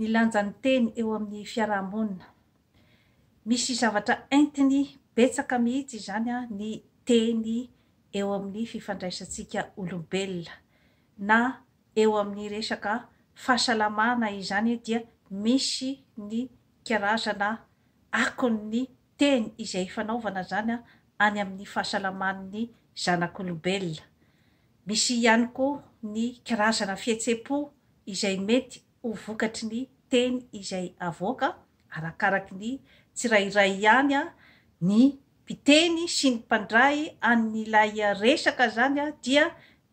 Ny lanjan'ny teny eo amin'ny fiaraha-monina. Misy zavatra entiny betsaka mihitsy izany ny teny eo amin'ny fifandraisantsika olombelona. Na eo amin'ny resaka fahasalamana izany dia misy ny karazana akon'ny teny izay ifanaovana izany any amin'ny fahasalaman'ny zanak'olombelona. Misy ihany koa ny karazana fihetsem-po izay mety ho vokatry ny teny izay avoaka, arakaraky ny tsirairay ihany ny mpiteny sy ny mpandray an'ilay resaka izany dia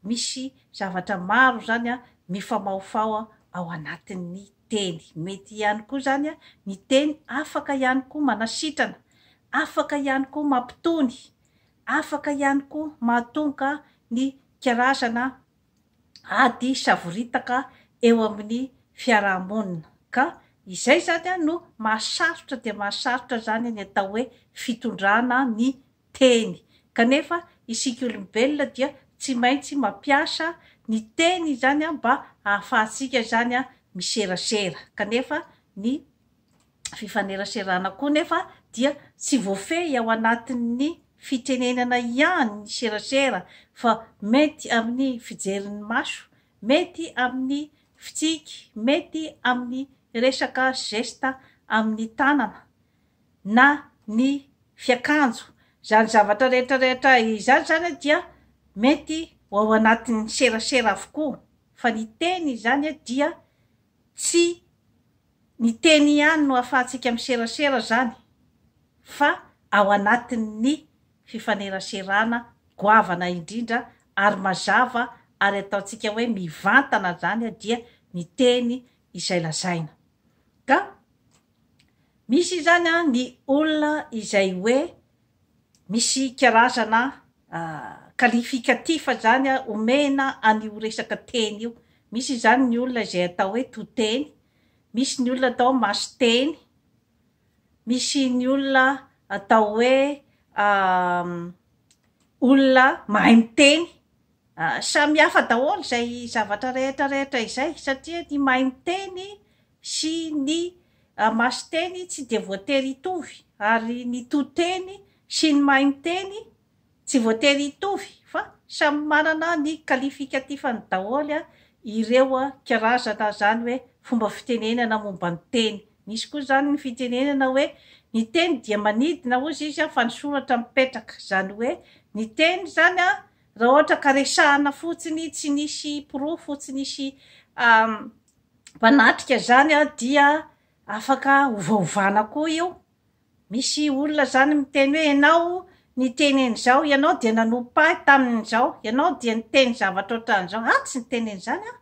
misy zavatra maro izany mifamahofaho ao anatin'ny teny. Mety ihany koa izany ny teny afaka ihany koa manasitrana, afaka ihany koa mampitony, afaka ihany koa mahatonga ny karazana ady savoritaka eo amin'ny fiaraha-monina. Ka izay izany no mahasarotra dia mahasarotra izany ny atao hoe fitondrana ny teny. Kanefa isika olombelona dia tsy maintsy mampiasa ny teny izany mba hahafahantsika izany miserasera. Kanefa ny fifaneraserana koa nefa dia tsy voafehy ao anatin'ny fitenenana ihany ny serasera fa mety amin'ny fijerin'ny maso, mety amin'ny fitsiky, mety amin'ny resaka geste amin'ny tanana na ny fiakanjo. Izany zavatra rehetra rehetra izany izany dia mety ho ao anatin'ny serasera avokoa fa ny teny izany dia tsy ny teny ihany no ahafahantsika miserasera izany fa ao anatin'ny fifaneraserana goavana indrindra ary mazava ary ataontsika hoe mivantana izany dia ny teny izay lazaina. Ka misy izany ny olona izay hoe misy karazana qualificatif izany omena an'io resaka teny io. Misy izany ny olona izay atao hoe to teny, misy ny olona atao mason-teny, misy ny olona atao hoe olona mahay miteny. Samy hafa daholo izay zavatra rehetra rehetra izay satria ny mahay miteny sy ny mason-teny tsy dia voatery hitovy ary ny to teny sy ny mahay miteny tsy voatery hitovy fa samy manana ny qualificatif-ny daholo ireo karazana izany hoe fomba fitenenana momba ny teny. Misy koa izany ny fitenenana hoe ny teny dia manidina hozy izy fa ny soratra mipetraka. Izany hoe ny teny izany raha ohatra ka resahana fotsiny tsy nisy porofo, tsy nisy mpanatrika izany dia afaka ovaovana koa io. Misy olona izany miteny hoe ianao niteny an'izao, ianao dia nanompa ahy tamin'izao, ianao dia niteny zavatra ohatran'izao. Ah, tsy niteny an'izany aho.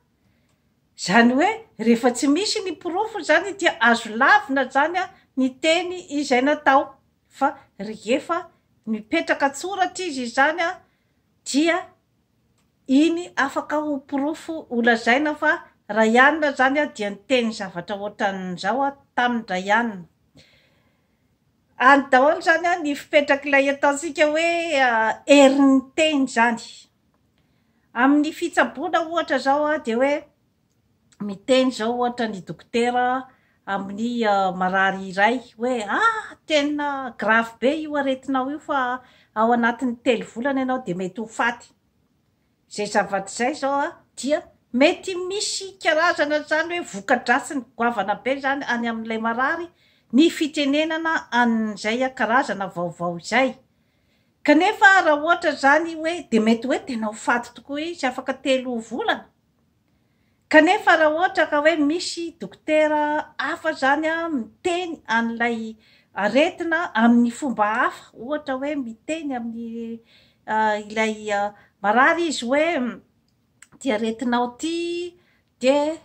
Izany hoe rehefa tsy misy ny porofo izany dia azo lavina izany ny teny izay natao. Fa rehefa mipetraka an-tsoratra izy izany dia iny afaka ho porofo ho lazaina fa Raianina izany dia niteny zavatra ohatran'izao tamin-dRaianina. Any daholo izany ny fipetrak'ilay ataontsika hoe herin'ny teny izany. Amin'ny fitsaboana ohatra izao dia hoe miteny izao ohatra ny dokotera amin'ny marary iray hoe ah tena grave be io aretinao io fa ao anatin'ny 3 volana ianao dia mety ho faty. Izay zavatra izay izao dia mety misy karazana izany hoe voka-dratsiny goavana be izany any amin'ilay marary ny fitenenana an'izay karazana vaovao izay. Kanefa raha ohatra izany hoe dia mety hoe tena ho faty tokoa izy afaka 3 volana. Kanefa raha ohatra ka hoe misy dokotera hafa izany miteny an'ilay aretina amin'ny fomba hafa, ohatra hoe miteny amin'ny ilay marary izy hoe ity aretinao ity dia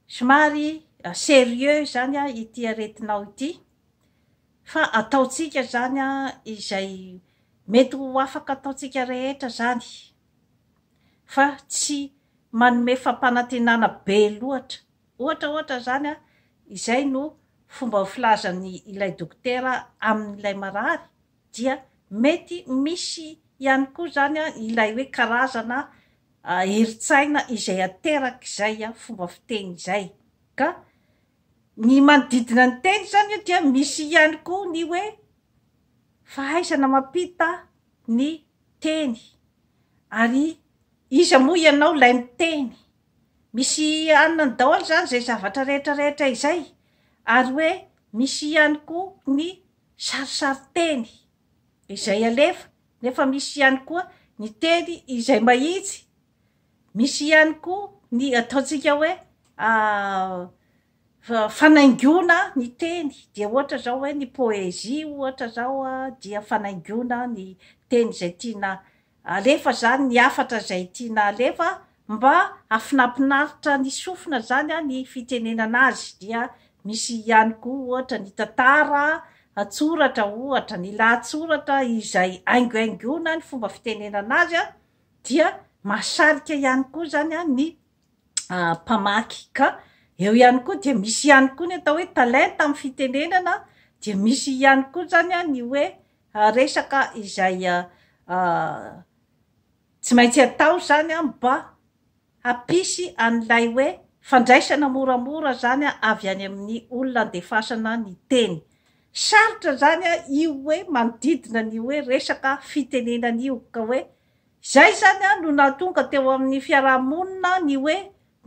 somary sérieux izany ity aretinao ity, fa ataontsika izany izay mety ho afaka ataontsika rehetra izany fa tsy manome fampanantenana be loatra. Ohatra ohatra izany, izay no fomba filazan'ny ilay dokotera amin'ilay marary dia mety misy ihany koa izany ilay hoe karazana herin-tsaina izay aterak'izay fomba fiteny izay. Ka. Ny manodidina ny teny izany dia misy ihany koa ny hoe fahaizana mampita ny teny. Ary iza moa ianao ilay miteny? Misy anona daholo izany izay zavatra rehetra rehetra izay. Ary hoe misy ihany koa ny sarisarin-teny izay alefa, nefa misy ihany koa ny teny izay mahitsy. Misy ihany koa ny ataontsika hoe fanaingoana ny teny, dia ohatra izao hoe ny poésie ohatra izao dia fanaingoana ny teny izay tiana alefa izany, ny hafatra izay tiana alefa mba hahafinampinaritra ny sofina izany ny fitenenana azy, dia misy ihany koa ohatra ny tantara an-tsoratra ohatra, ny lahatsoratra izay haingohaingoana ny fomba fitenenana azy an. dia mahasarika ihany koa izany an ny mpamaky ka eo ihany koa dia misy ihany koa ny atao hoe talenta amin'ny fitenenana dia misy ihany koa izany an ny hoe resaka izay tsy maintsy atao izany an mba hampisy an'ilay hoe fandraisana moramora izany avy any amin'ny olona andefasana ny teny. Sarotra izany io hoe manodidina ny hoe resaka fitenenana io ka hoe izay izany no nahatonga teo amin'ny fiaraha-monina ny hoe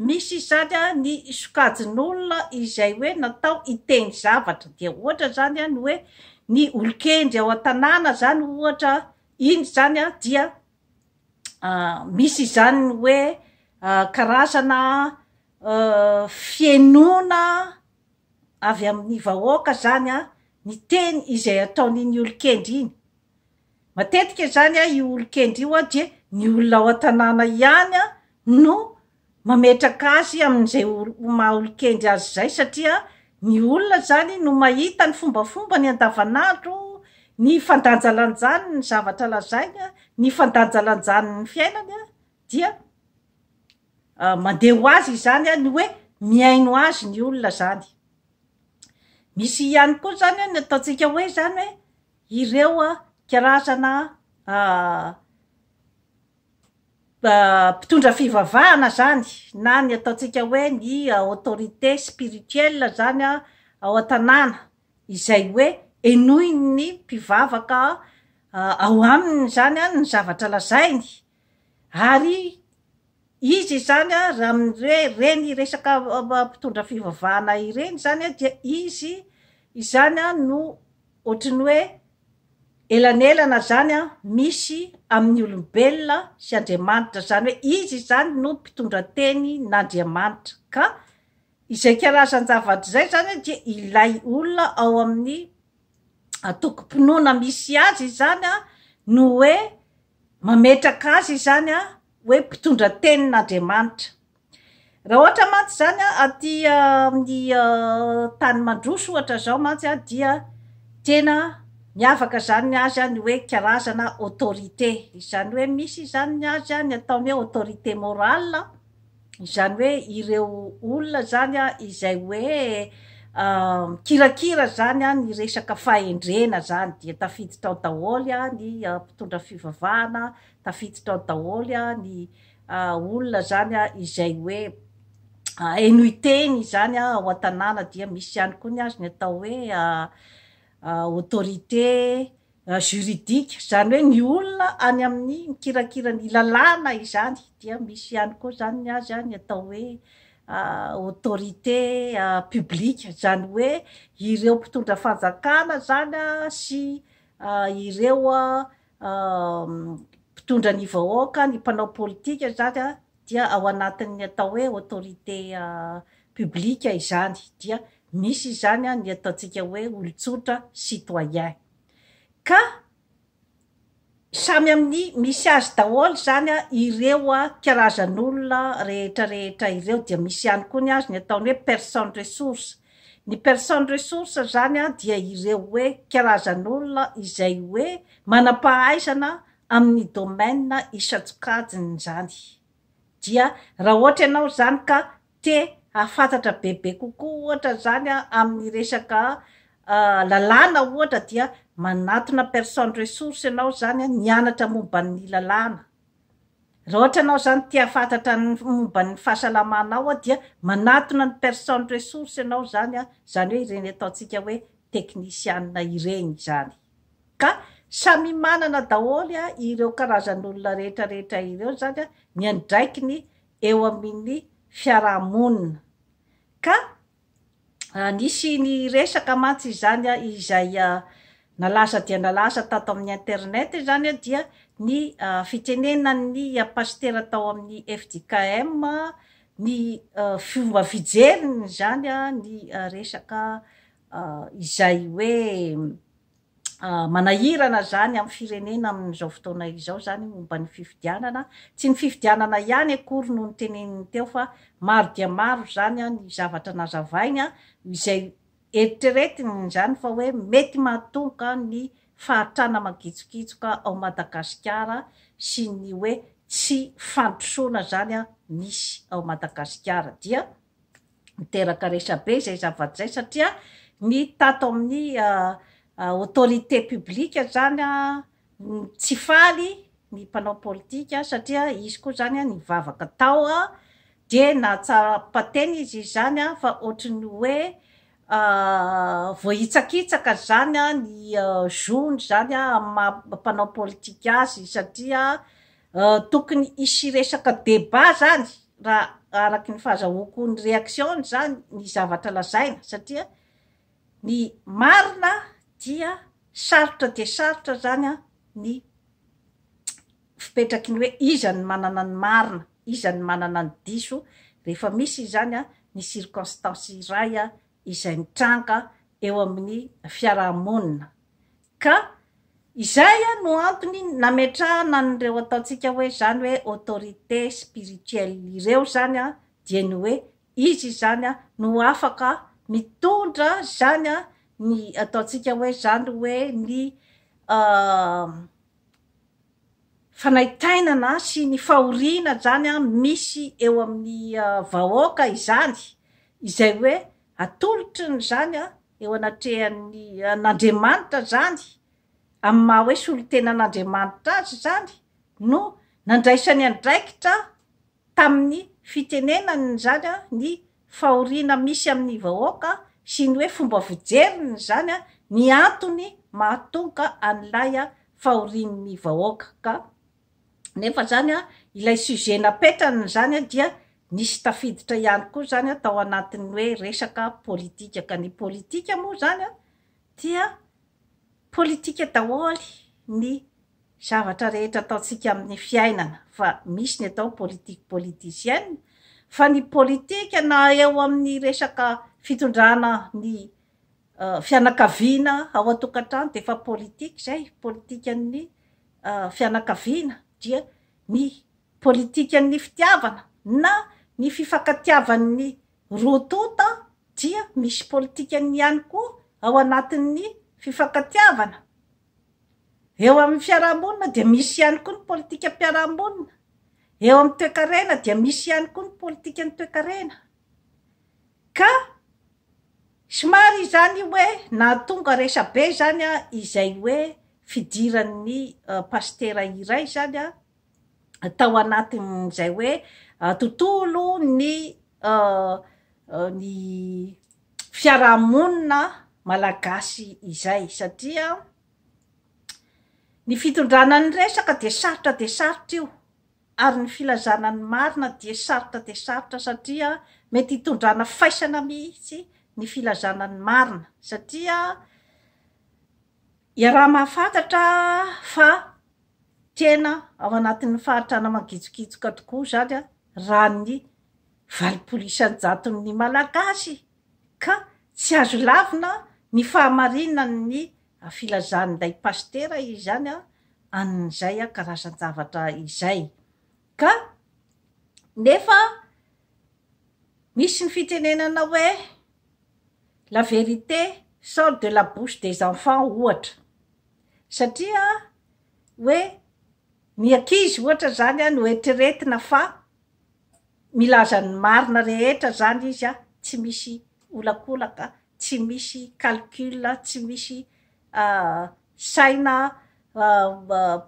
misy izany ny sokajin'olona izay hoe natao hiteny zavatra dia ohatra izany ny hoe ny olon-kendry ao an-tanàna izany ohatra iny izany dia Misy izany ny hoe karazana fihainoana avy amin'ny vahoaka zany an, ny teny izay ataon'iny olon-kendry iny. Matetika zany an io olon-kendry io an dia ny olona ao an-tanàna ihany an no mametraka azy amin'izay maha olon-kendry azy izay satria ny olona izany no mahita ny fombafombany andavanandro, ny fandanjalanjany ny zavatra lazainy, ny fandanjalanjany ny fiainany dia mandeha ho azy izany ny hoe mihaino azy ny olona izany. Misy ihany koa izany ny ataontsika hoe izany hoe ireo karazana mpitondra fivavahana zany na ny ataontsika hoe ny autorité spirituelle zany ao an-tanàna izay hoe henoin'ny mpivavaka ao aminy zany ny zavatra lazainy ary izy izany raha amin'ny hoe ireny resaka mpitondra fivavahana ireny zany dia izy izany no ohatry ny hoe Elanelana izany misy amin'ny olombelona sy Andriamanitra, izany hoe izy izany no mpitondra teny n'Andriamanitra, ka izay karazan-javatra izay izany dia ilay olona ao amin'ny antokom-pinoana misy azy izany no hoe mametraka azy izany hoe mpitondra tenin'Andriamanitra. Raha ohatra mantsy izany an, aty amin'ny tany mandroso ohatra izao mantsy an, dia tena miavaka izany ny azy an, ny hoe karazana autorité. Izany hoe misy izany ny azy an, ny ataony hoe autorité morale, izany hoe ireo olona izany an, izay hoe mikirakira izany an, ny resaka fahendrena izany, dia tafiditra ao daholo an, ny mpitondra fivavahana, tafiditra ao daholo an, ny olona zany izay hoe henoy teny izany ao an-tanàna dia misy ihany koa ny azy ny atao hoe autorité juridique, izany hoe ny olona any amin'ny mikirakira ny lalàna izany dia misy ihany koa izany ny azy ny atao hoe autorité publique, izany hoe ireo mpitondra fanjakana izany sy ireo mpitondra ny vahoaka, ny mpanao politika izany dia ao anatin'ny atao hoe autorité publique izany, dia misy izany ny ataontsika hoe olon-tsotra, citoyen. Ka samy amin'ny misy azy daholo izany ireo karazan'olona rehetra rehetra ireo, dia misy ihany koa ny azy ny ataony hoe personne ressource. Ny personne ressource zany dia ireo hoe karazan'olona izay hoe manam-pahaizana amin'ny domaine isan-tsokajiny izany. Dia raha ohatra ianao izany ka te hahafantatra bebe kokoa ohatra izany amin'ny resaka lalàna ohatra dia manatona personne ressource ianao izany nianatra momba ny lalàna. Raha ohatra ianao izany te hahafantatra ny momba ny fahasalamanao dia manatona ny personne ressource ianao izany, izany hoe ireny ataontsika hoe teknisianina ireny izany. Ka samy manana daholo ireo karazan'olona rehetra rehetra ireo izany ny andraikiny eo amin'ny fiarahamonina. Ka Nisy ny resaka mantsy izany izay nalaza dia nalaza tato amin'ny internet izany dia ny fitenenan'ny pasitera tao amin'ny fjkm ny fomba fijeriny izany ny resaka izay hoe manahirana izany amin'ny firenena amin'izao fotoana izao izany momba ny fifidianana. Tsy ny fifidianana ihany akory no noteneniny teo fa maro dia maro izany ny zavatra nazavainy izay eritreretiny izany fa hoe mety mahatonga ny fahatrana mangitsokitsoka ao Madagasikara sy ny hoe tsy fandrosoana izany misy ao Madagasikara dia Niteraka resabe izay zavatra izay satria ny tato amin'ny autorité publique zany tsy faly ny mpanao politika satria izy koa zany nivavaka tao dia nahatsapa tena izy izany fa ohatry ny hoe voahitsakitsaka zany ny zo-ny zany amin'ny maha mpanao politika azy satria Tokony hisy resaka débat zany raha araky ny fahazahoako ny réaction-ny zany ny zavatra lazaina satria ny marina dia sarotra dia sarotra zany an ny fipetraky ny hoe iza no manana ny marina, iza no manana ny diso rehefa misy izany an ny circonstance iray izay mitranga eo amin'ny fiarahamonina. Ka izay no antony nametrahana an'ireo ataontsika hoe izany hoe autorité spirituelle ireo izany dia ny hoe izy izany no afaka mitondra izany ny ataontsika hoe izany hoe ny fanaintainana sy ny fahoriana izany misy eo amin'ny vahoaka izany, izay hoe atolotriny izany eo anatrehan'ny an'Andriamanitra izany, amin'ny maha hoe solontenan'Andriamanitra azy izany, no nandraisany andraikitra tamin'ny fitenenany izany ny fahoriana misy amin'ny vahoaka sy ny hoe fomba fijeriny izany ny antony mahatonga an'ilay fahorian'ny vahoaka ka nefa izany ilay sujet napetrany izany dia nisy tafiditra ihany koa izany tao anatin'ny hoe resaka politika ka ny politika moa izany dia politika daholo ny zavatra rehetra ataontsika amin'ny fiainana fa misy ny atao politique politicienne fa ny politika na eo amin'ny resaka fitondrana ny fianakaviana ao an-tokantrano dia efa politika izay, politikan'ny fianakaviana dia ny politikan'ny fitiavana na ny fifankatiavan'ny roa tonta dia misy politikany ihany koa ao anatin'ny fifankatiavana. Eo amin'ny fiarahamonina dia misy ihany koa ny politikam-piarahamonina. Eo amin'ny toekarena dia misy ihany koa ny politikan'ny toekarena. Ka somary izany hoe nahatonga resabe izany izay hoe fidiran'ny pasitera iray izany tao anatin'izay hoe tontolo ny ny fiarahamonina malagasy izay satria ny fitondrana ny resaka dia sarotra dia sarotra io ary ny filazana ny marina dia sarotra dia sarotra satria mety hitondrana faisana mihitsy ny filazana ny marina satria iaraha-mahafantatra fa tena ao anatin'ny fahantrana mangitsokitsoka tokoa izany raha ny 80 isan-jaton'ny Malagasy ka tsy azo lavina ny fahamarinan'ny filazan'ilay pasitera izany an'izay karazan-javatra izay ka nefa misy ny fitenenana hoe la vérité sort de la bouche des enfants ohatra satria hoe ny ankizy ohatra izany no eritreretina fa milaza ny marina rehetra zany izy a, tsy misy olakolaka, tsy misy calcul, tsy misy saina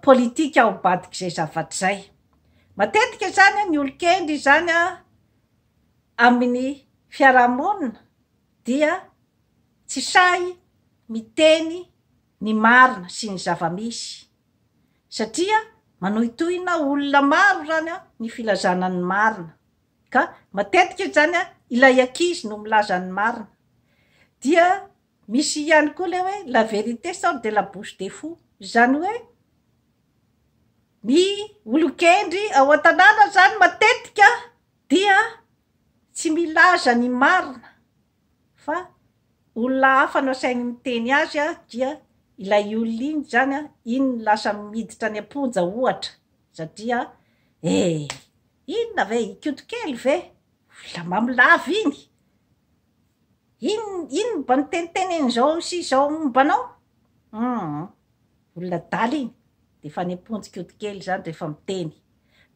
politika ao ambadik'izay zavatra izay. Matetika izany ny olon-kendry izany amin'ny fiarahamonina dia tsy sahy miteny ny marina sy ny zava-misy satria manohitohina olona maro izany ny filazana ny marina ka matetika izany ilay ankizy no milaza ny marina dia misy ihany koa ilay hoe la vérité sort de la bouche des fous izany hoe ny olon-kendry ao an-tanàna izany matetika dia tsy milaza ny marina fa olona hafa no asainy miteny azy dia ilay olona iny izany iny no lasa miditra any am-ponja ohatra satria eh! inona ve? Ikoto kely ve? Olona mamolava iny! Inn inn mba niteniteny an'izao sy izao momba anao? Hum olona adala iny dia efa any am-ponja ikoto kely izany rehefa miteny.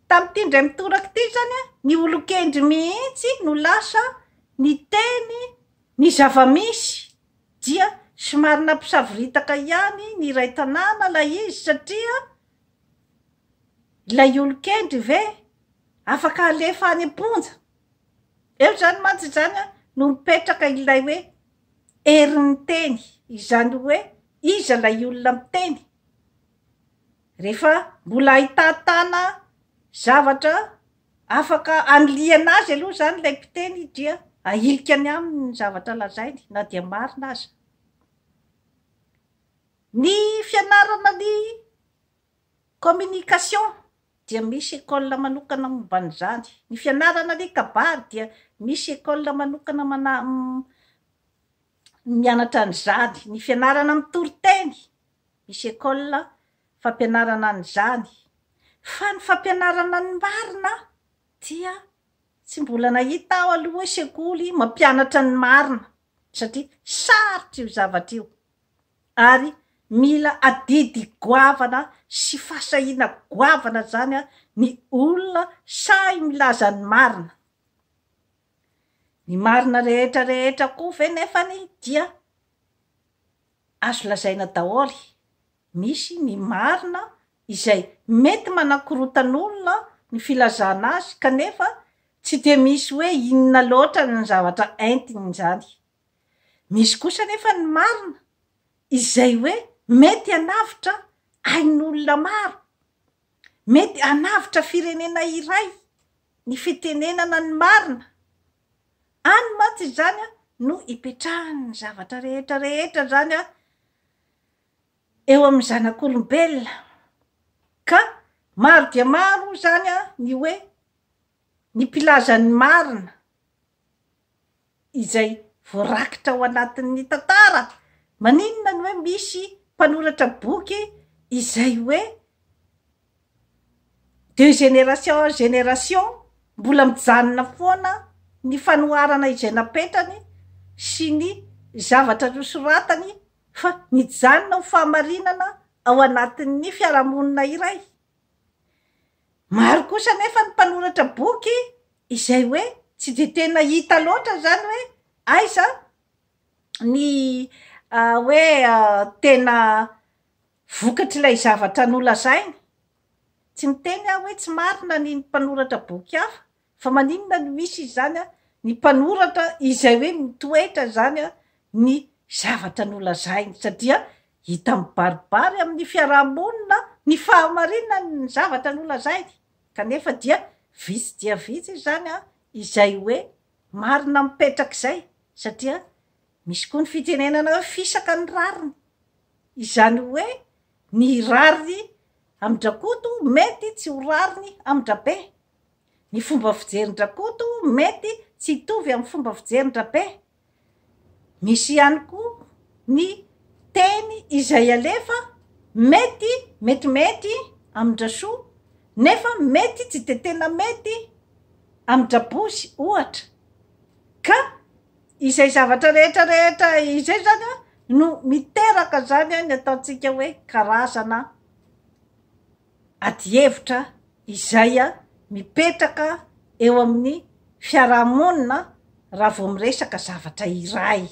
Tamin'ity indray mitoraka ity izany an, ny olon-kendry mihitsy no lasa niteny ny zava-misy dia somary nampisavoritaka ihany ny iray tanàna ilay izy satria ilay olon-kendry ve afaka alefa any am-ponja? Eo izany mantsy izany no mipetraka ilay hoe herin'ny teny, izany hoe iza ilay olona miteny? Rehefa mbola ahitatana zavatra afaka anilihana azy aloha izany ilay mpiteny dia ahilika ny aminy ny zavatra lazainy na dia marina aza. Ny fianarana ny communication dia misy école manokana momba an'izany. Ny fianarana ny kabary dia misy école manokana mana mianatra an'izany. Ny fianarana mitory teny Misy école fampianarana an'izany. Fa ny fampianarana ny marina dia tsy mbola nahita aho aloha hoe sekoly mampianatra ny marina satria sarotra io zavatra io ary mila adidy goavana sy fahasahiana goavana zany ny olona sahy milaza ny marina. Ny marina rehetra rehetra koa ve nefany dia Azo lazaina daholo, misy ny marina izay mety manakorotan'olona ny filazana azy kanefa tsy dia misy hoe inona loatra ny zavatra entiny izany. Misy kosa anefa ny marina izay hoe mety hanavotra ain'olona maro, mety hanavotra firenena iray ny fitenenana ny marina. Any mantsy izany no ipetrahan'ny zavatra rehetra rehetra izany eo amin'ny zanak'olombelona. Ka maro dia maro izany ny hoe ny mpilaza ny marina izay voarakitra ao anatin'ny tantara. Maninona ny hoe misy mpanoratra boky izay hoe De génération en génération mbola mijanona foana ny fanoharana izay napetrany sy ny zavatra nosoratany fa mijanona ho fahamarinana ao anatin'ny fiarahamonina iray. Maro kosa anefa ny mpanoratra boky izay hoe tsy dia tena hita loatra izany hoe aiza ny hoe tena Vokatr'ilay zavatra nolazainy. Tsy miteny aho hoe tsy marina ny mpanoratra boky hafa, fa maninona no misy izany ny mpanoratra izay hoe mitoetra izany ny zavatra nolazainy, satria hita mibaribary amin'ny fiaraha-monina ny fahamarinan'ny zavatra nolazainy, kanefa dia vitsy dia vitsy izany izay hoe marina mipetraka izay, satria misy koa ny fitenenana hoe fisaka ny rariny. Izany hoe ny rariny amin-dRakoto mety tsy ho rariny amin-dRabe. Ny fomba fijerin-dRakoto mety tsy hitovy amin'ny fomba fijerin-dRabe. Misy ihany koa ny teny izay alefa mety metimety amin-dRasoa nefa mety tsy dia tena mety amin-dRabosy ohatra. Ka izay zavatra rehetra rehetra izay zany an no miteraka zany an ny ataontsika hoe karazana adihevitra izay an mipetraka eo amin'ny fiarahamonina raha vao miresaka zavatra iray.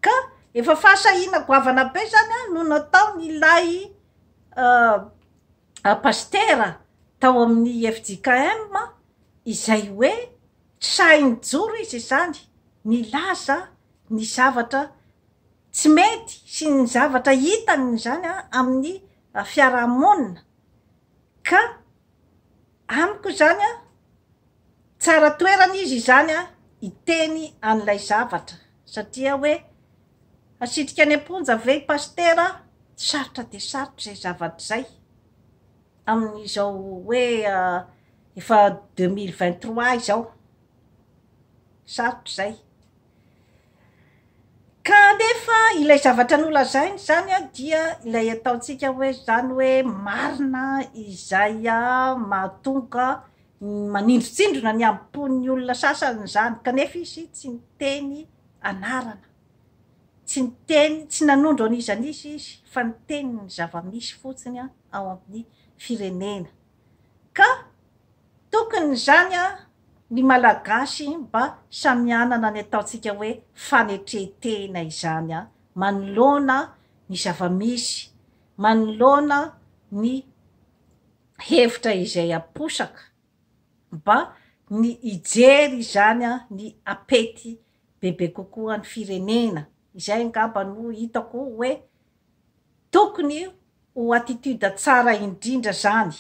Ka efa fahasahiana goavana be zany an no nataon'ilay pasitera. tao amin'ny fjkm izay hoe tsy sahy nijoro izy izany nilaza ny zavatra tsy mety sy ny zavatra hitany izany amin'ny fiarahamonina ka amiko izany an, tsara toerana izy izany an hiteny an'ilay zavatra satria hoe asitrika any am-ponja ve i pasitera, sarotra dia sarotra izay zavatra izay amin'izao hoe efa 2023 izao, sarotra izay. Kanefa ilay zavatra nolazainy izany dia ilay ataontsika hoe izany hoe marina izay mahatonga manindrontsindrona ny ampon'ny olona sasany izany, kanefa izy tsy niteny anarana, tsy niteny, tsy nanondro an'iza n'iza izy fa niteny ny zava-misy fotsiny ao amin'ny firenena. Ka tokony izany ny Malagasy mba samy hanana ny ataontsika hoe fanetren-tena izany manoloana ny zava-misy, manoloana ny hevitra izay aposaka mba ny hijery izany ny apety bebe kokoa ny firenena, izay angamba no hitako hoe tokony ho attitude tsara indrindra zany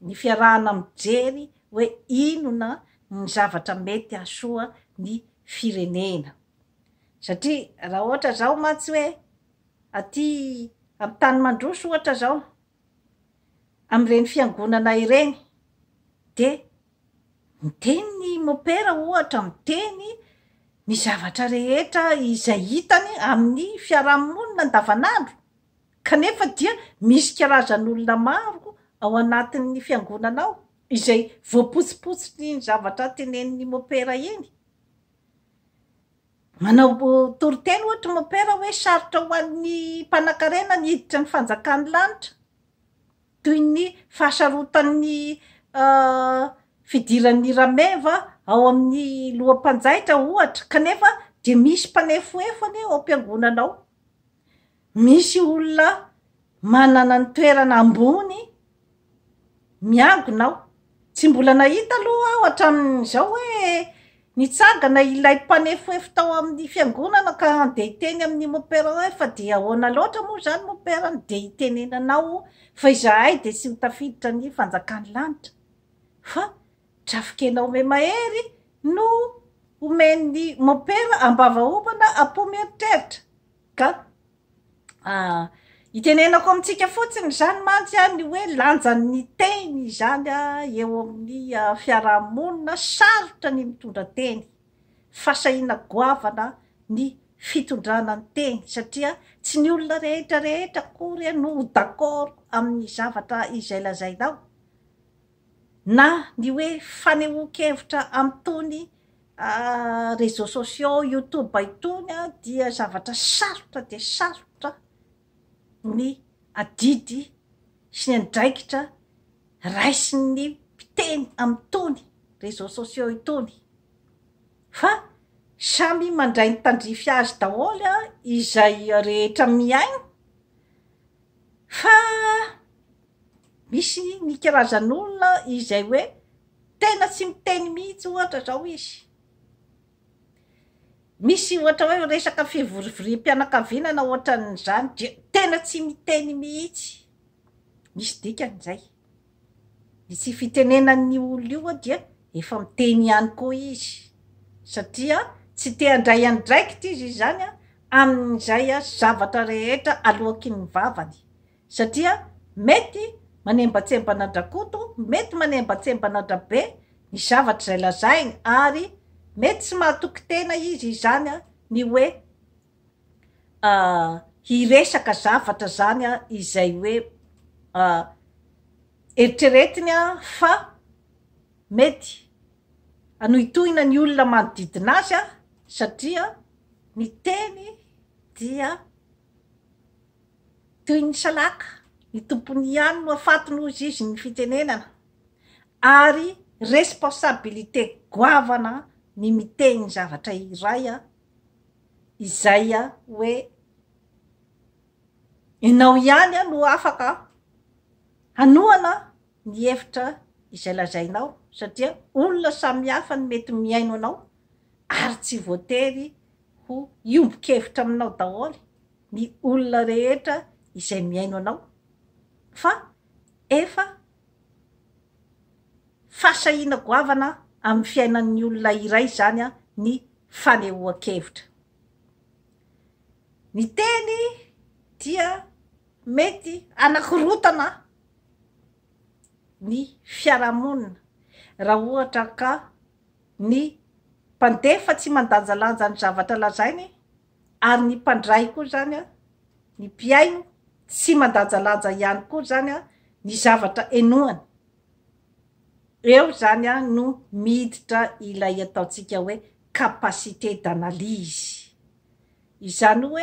ny fiarahana mijery hoe inona ny zavatra mety hahasoa ny firenena. Satria raha ohatra zao mantsy hoe aty amin'ny tany mandroso ohatra zao, amin'ireny fiangonana ireny dia miteny ny mopera ohatra, miteny ny zavatra rehetra izay hitany amin'ny fiarahamonina andavanandro. Kanefa dia misy karazan'olona maro ao anatin'ny fiangonana ao izay voapotsipotsitrin'iny zavatra tenenin'ny mopera iny. Manao toriteny ohatra mopera hoe sarotra ho an'ny mpanankarena ny hiditra ny fanjakan'ny lanitra. Toy ny fahasarotan'ny fidiran'ny rameva ao amin'ny loham-panjaitra ohatra, kanefa dia misy mpanefoefo anie ao am-piangonana ao. Misy olona manana ny toerana ambony miangona ao. Tsy mbola nahita aloha aho hatramin'izao hoe nitsangana ilay mpanefoefo tao amin'ny fiangonana ka handeha hiteny amin'ny mopera hoe fa dia ahoana loatra moa izany mopera no dia hitenenanao fa izahay dia tsy ho tafiditra ny fanjakan'ny lanitra fa drafikena ome-mahery no omen'ny mopera ambavaomana am-po mieritreritra. Ka itenenako amintsika fotsiny izany mantsy ny hoe lanjan'ny teny izany eo amin'ny fiarahamonina, sarotra ny mitondra teny, fahasahiana goavana ny fitondrana ny teny satria tsy ny olona rehetra rehetra akory no ho d'accord amin'ny zavatra izay lazainao, na ny hoe fanehoan-kevitra amin'itony réseaux sociaux, youtube itony dia zavatra sarotra dia sarotra ny adidy sy ny andraikitra raisin'ny mpiteny amin'itony réseaux sociaux itony fa samy mandray ny tandrify azy daholo izay rehetra mihaino fa misy ny karazan'olona izay hoe Tena tsy miteny mihitsy ohatra zao izy. Misy ohatra hoe resaka fivorivoriam-pianakaviana na ohatran'izany dia tena tsy miteny mihitsy. Misy dikany izay. Ny tsy fitenenan'ny olona io dia efa miteny ihany koa izy satria tsy te handray andraikitra izy izany amin'izay zavatra rehetra aloaky ny vavany. Satria mety manembatsembana an-dRakoto, mety manembatsembana an-dRabe ny zavatra izay lazainy ary mety tsy mahatoky tena izy izany ny hoe hiresaka zavatra izany izay hoe eritreretiny fa mety hanohitohina ny olona manodidina azy satria ny teny dia Toy ny salaka, ny tompony ihany no afatony hozy izy ny fitenenana, ary responsabilité goavana ny miteny zavatra iray izay hoe ianao ihany no afaka hanohana. ny hevitra izay lazainao satria olona samihafa no mety mihaino anao ary tsy voatery ho hiombon-kevitra aminao daholo ny olona rehetra izay mihaino anao fa efa fahasahiana goavana amin'ny fiainan'ny olona iray izany ny fanehoan-kevitra. Ny teny dia mety hanakorotana ny fiarahamonina raha ohatra ka ny mpandefa tsy mandanjalanja ny zavatra lazainy ary ny mpandray koa izany, ny mpihaino tsy mandanjalanja ihany koa izany ny zavatra henoany. Eo izany no miditra ilay ataontsika hoe capacité d'analyse. Izany hoe.